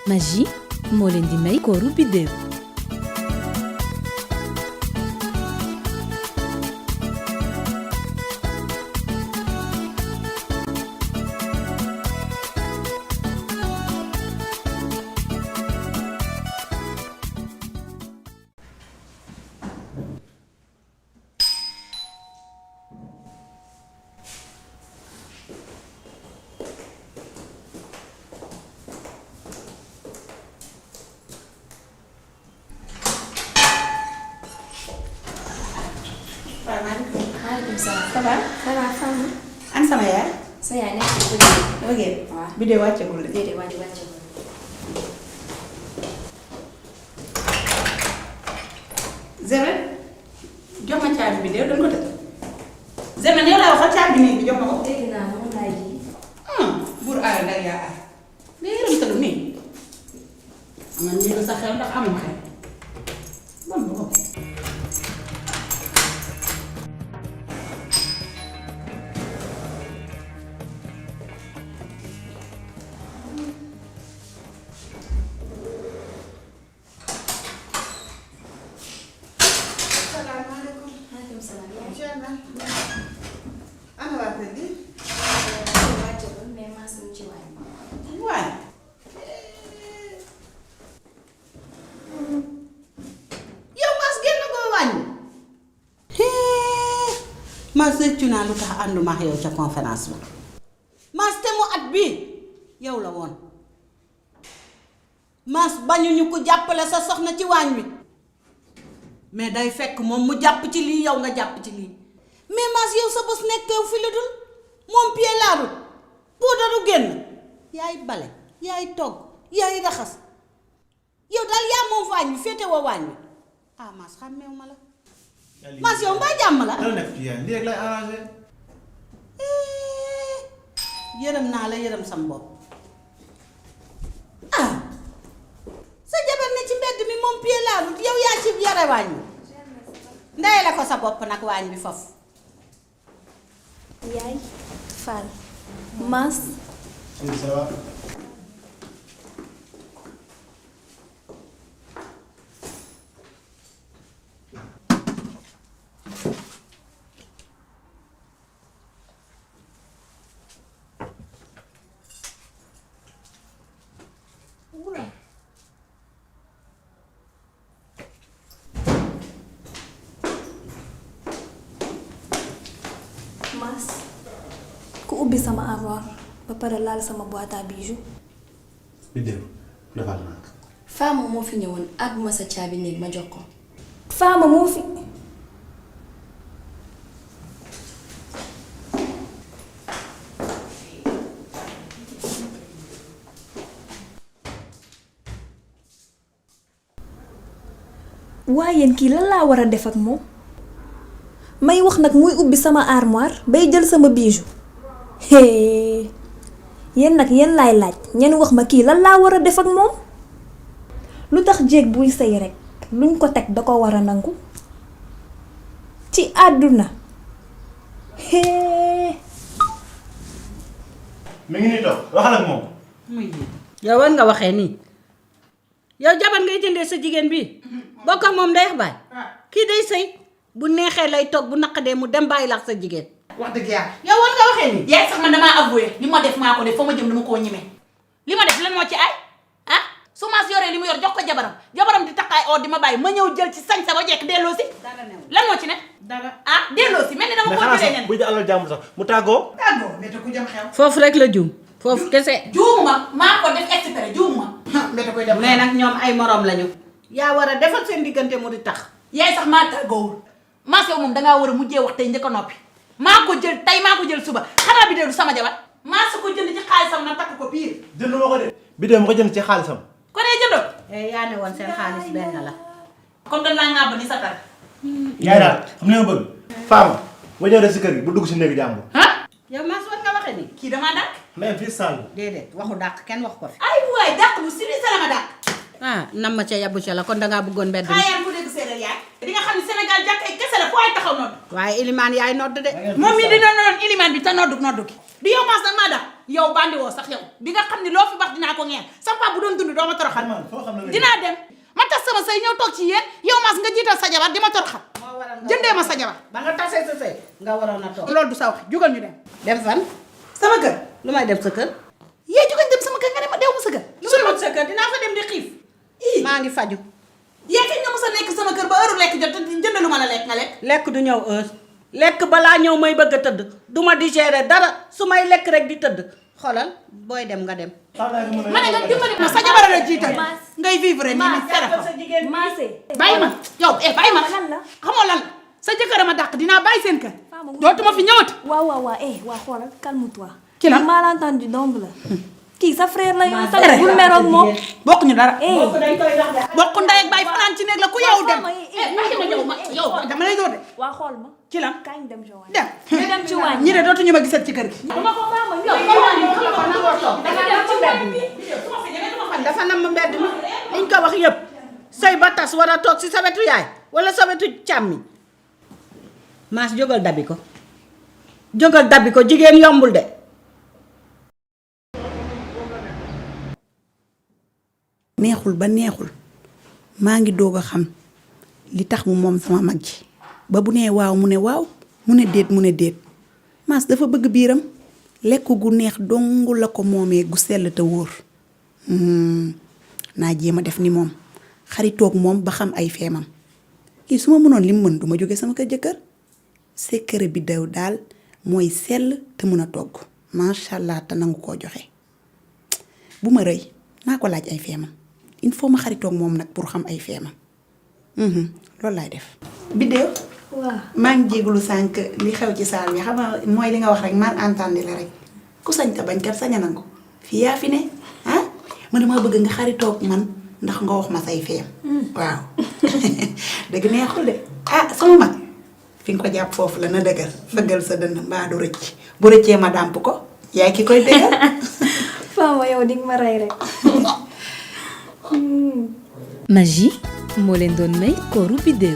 Magie moo leen di may kooru biddéew. maaleykum salaam. ça va. ça va Fama. an sama yaay. sa yaay nekk ci kër gi. dama génn. waaw bidéo wàccagul de. déedéet wàcce ko. Zémé jox ma caabi bidéo dañ ko tëj. Zémé yow laa waxal caabi néeg bi jox ma ko. dégg naa moom laay ji. buur aar dag yaa aar. mais yaram tëlu nii. am na ñu sa xel ndax amul xel. bon bu ko. maaleykum salaam. ana waa kër gi. wàcce ko mais maa ngi ci waay. waay. yow Mass génn ko wàññi. Mass rëccu naa lu tax ànduma ak yow ca conférence ba. Mass te mu at bii yow la woon. Mass bañuñu ko jàppale sa soxna ci waañ wi. mais day fekk moom mu jàpp ci lii yow nga jàpp ci lii. mais Mass yow sa bos nekkew fi la dul moom pied laaru puudar du génn. yaay bale yaay togg yaay raxas yow daal yaa moom waañ wi féete woo waañ wi ah Mass xàmmeewu ma la. Mass yow mbaa jàmm la. dana nekk ci yaay lii rek lay arrangé. yërëm naa la yërëm sam bopp ah sa jabar ne ci mbedd mi moom pied laalu yow yaa ci yare waañ wi ndey la ko sa bopp nag waañ bi foofu. yaay Fall. Mass. oui ça va. Mass. ku ubbi sama armoire ba pare laal sama boîte à bijoux. bidéo defal naa ko. Fama moo fi ñëwoon àbb ma sa caabi néeg ma jox ko. Fama moo fi. waaye yéen kii lan laa war a def ak moom may wax nag muy ubbi sama armoire bay jël sama bijou yéen nag yéen laay laaj ñeen wax ma kii lan laa war a def ak moom lu tax jéeg buy sëy rekk luñ ko teg da ko war a nangu ci àdduna mi ngi nii toog waxal ak moom. yow war nga waxee nii yow jabar ngay jëndee sa jigéen bi bokk ak moom day baay kii day sëy bu neexee lay toog bu naqadee mu dem bàyyi la ak sa jigéen. wax dëgg yàlla yow war nga waxee nii. yaay sax man damaa avoué li ma def maa ko def fa ma jëm dama koo ñeme li ma def lan moo ci ay ah su Mass yoree li mu yor jox ko jabaram di takkaay oo di ma bàyyi ma ñëw jël ci sañ sa ba jekk delloo si. lan moo ci ne. dara ah delloo si mel ni dama ko jëlee nen. bu jël alal jàmbur sax mu tàggoo. mbete ku jëm xew. foofu rek la juum foofu kese. juumuma maa ko def exprès juumuma. mbete koy dem mais nag ñoom ay morom lañu. yaa war a defal seen diggante mu di tax. yaay sax maa tàggoowul Mass yow moom dangaa war a mujjee wax tey njëkk a noppi maa ko jël tey maa ko jël suba xanaa bi de du sama jabar Mass ko jënd ci xaalisam na takk ko piir. jënd ma ko de. bidéo ma ko jënd ci xaalisam. ko dee jëndoo. yaa ne woon seen xaalis benn la. comme dañ laa ŋàbb ni sa tar. yaay daal xam ne ma bëgg. Fama ba ñëw de si kër gi bu dugg si néegi jàmbur. ah. yow Mass war nga waxee nii. kii damaa dàq. mais fii Sall. déedéet waxu dàq kenn wax ko fi. ay waay dàq bu siri salama dàq. ah nam ma ca yabbu ca la kon dangaa bëggoon mbedd mi. xaayaan ku dégg séeréer yaay. di nga xam ne Sénégal jàkka yi kese la fu ay taxaw nodd. waaye ilimaan yaay nodd de. moom mii di doon ilimaan bi te noddu gi. du yow Mass nag maa dàq. yow bandi woo sax yow di nga xam ni loo fi wax dinaa ko ngeen sama papa bu doon dund doo ma toroxal dinaa dem ma tas sama sëy ñëw toog ci yéen yow Mass nga jiital sa jabar di ma toroxal jëndee ma sa jabar ba nga tasee sa sëy nga waroon a toog. loolu du sa wax jugal ñu dem dem fan. sama kër lu may dem sa kër. yee jugal dem sama kër nga ne ma deew ma sa kër lu may dem sa kër dinaa fa dem di xiif. maa ngi faju. yee kañ nga mos a nekk sama kër ba heure lekk jot te jënd lu ma la lekk nga lekk lekk du ñëw heure lekk balaa ñëw may bëgg a tëdd du ma digérer dara su may lekk rek di tëdd xoolal booy dem nga dem. ma ne nga dimbali ma sa jabar la jiital ngay vivre nii ni téléphone Massé. bàyyi ma yow bàyyi ma lan la. xamoo lan la sa jëkkër ma dàq dinaa bàyyi seen kër dootuma fi ñëwati waaw waa xoolal calme-toi. Ci la malentendu donc la. kii sa frère la yow tamit bul meroog moom. bokkuñu dara dañ koy dox de. bokku ndey ak bàyyi fanaan ci néeg la ku yow dem bàyyi ma yow dama lay door de waa xool ma. ci la kañ dem ci waañ. dem ñu dem ci waañ. ñi de dootuñu ma gisat ci kër gi dafa nam ma mbedd mi liñ ko wax yëpp sëy ba tas war a toog si sa wetu yaay wala sa wetu càmmi Mass jógal dabi ko jigéen yombul de. neexul ba neexul maa ngi doog a xam li tax mu moom sama mag ji ba bu nee waaw mu ne waaw mu ne déet Mass dafa bëgg biiram lekk gu neex dong la ko moomee gu sell te wóor naa jéem a def ni moom xaritoog moom ba xam ay feemam kii su ma mënoon lim mën du ma jóge sama kër jëkkër secret bi daw daal mooy sell te mën a togg macha allah te nangu koo joxe bu ma rëy naa ko laaj ay feemam il faut ma xaritoog moom nag pour xam ay feemam loolu laay def. Biddew. waaw maa ngi jégalu sànq li xew ci saal bi xam nga mooy li nga wax rek mal entendu la rek ku sañ ta bañ kat sañ a nangu fii yaa fi ne ah man dama bëgg nga xaritoog man ndax nga wax ma say feem. waaw dëgg neexul de ah sama mag fi nga ko jàpp foofu la na dëgër fëggal sa dënn mbaa du rëcc bu rëccee ma dàmp ko yaay ki koy dëgër. Fama yow di nga ma rey rek. Magie moo leen doon may kooru Bidew.